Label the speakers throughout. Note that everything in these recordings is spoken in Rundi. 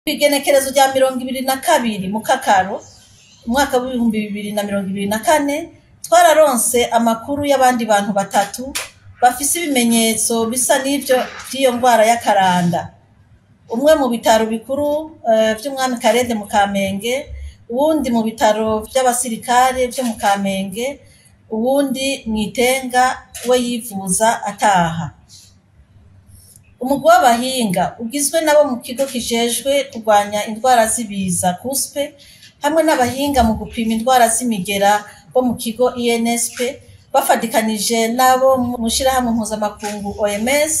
Speaker 1: Kw'igenekerezo rya 22 Mukakaro umwaka w'2024, twararonse amakuru y'abandi bantu batatu bafise ibimenyetso bisa n'ivyo vy'iyo ngwara y'akaranda. Umwe mu bitaro bikuru vy'Umwami Karede mu Kamenge, uwundi mu bitaro vy'abasirikare vyo mu Kamenge, uwundi mw'Itenga we yivuza ataha. Umugwi w'abahinga ugizwe n'abo mu kigo kijejwe kurwanya indwara z'ibiza KUSPE hamwe n'abahinga mu gupima indwara z'imigera bo mu kigo INSP, bafadikanije n'abo mw'ishirahamwe mpuzamakungu OMS,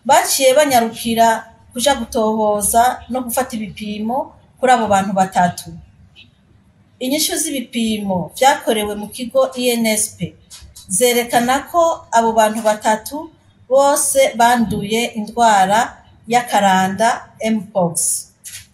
Speaker 1: baciye banyarukira kuja gutohoza no gufata ibipimo kuri abo bantu batatu. Inyishu z'ibipimo vyakorewe mu kigo INSP zerekana ko abo bantu batatu bose banduye indwara y'akaranda Mpox.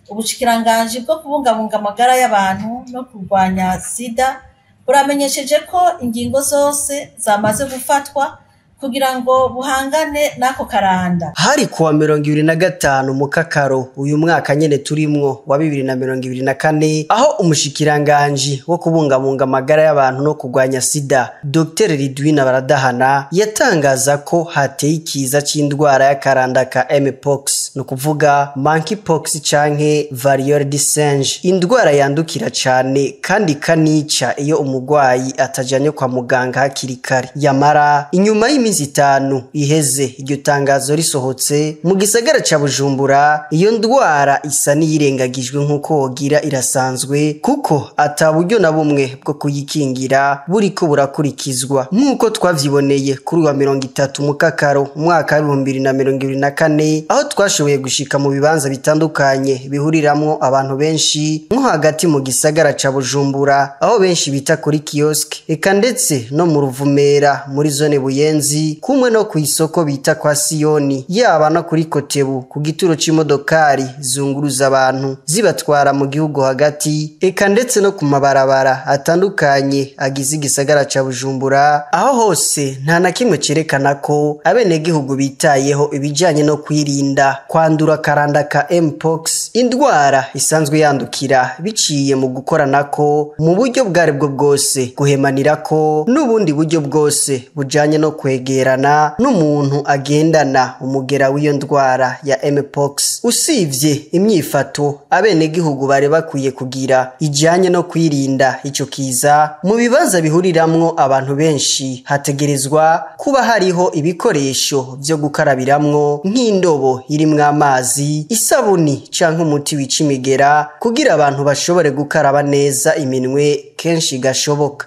Speaker 1: Ubushikiranganji bwo kubungabunga amagara y'abantu no kurwanya sida buramenyesheje ko ingingo zose zamaze gufatwa kugira ngo buhangane n'ako karanda.
Speaker 2: Hari kuwa 25 Mukakaro uyu mwaka nyene turimwo wa 2024, aho umushikiranganji wo kubungabunga amagara y'abantu no kurwanya sida Dr Ridwina Baradahana yatangaza ko hateye ikiza c'indwara y'akaranda ka Mpox, no kuvuga monkeypox canke variole du singe, indwara yandukira cane kandi kanica iyo umugwayi atajanye kwa muganga hakiri kare. Yamara inyuma y'iminsi 5 iheze iryo tangazo risohotse mu gisagara ca Bujumbura, iyo ndwara isa n'iyirengagijwe nk'uko wogira irasanzwe, kuko ata buryo na bumwe bwo kuyikingira buriko burakurikizwa, nk'uko twavyiboneye kuri wa 30 Mukakaro umwaka wa 2024, aho twashoboye gushika mu bibanza bitandukanye bihuriramwo abantu benshi nko hagati mu gisagara ca Bujumbura, aho benshi bita kuri kiosk, eka ndetse no mu Ruvumera muri zone Buyenzi, kumwe no kw'isoko bita kwa Siyoni, yaba no kuri Kotebu ku gituro c'imodokari zunguruza abantu zibatwara mu gihugu hagati, eka ndetse no ku mabarabara atandukanye agize igisagara ca Bujumbura. Aho hose nta na kimwe cerekana ko abenegihugu bitayeho ibijanye no kwirinda kwandura akaranda ka Mpox, indwara isanzwe yandukira biciye mu gukoranako mu buryo bwaribwo bwose, guhemanirako n'ubundi buryo bwose bujanye no kwegerana n'umuntu agendana umugera w'iyo ndwara ya Mpox. Usivye imyifato abenegihugu bari bakwiye kugira ijanye no kwirinda ico kiza, mu bibanza bihuriramwo abantu benshi hategerezwa kuba hariho ibikoresho vyo gukarabiramwo nk'indobo irimwo amazi, isabuni canke umuti wica imigera, kugira abantu bashobore gukaraba neza iminwe kenshi gashoboka.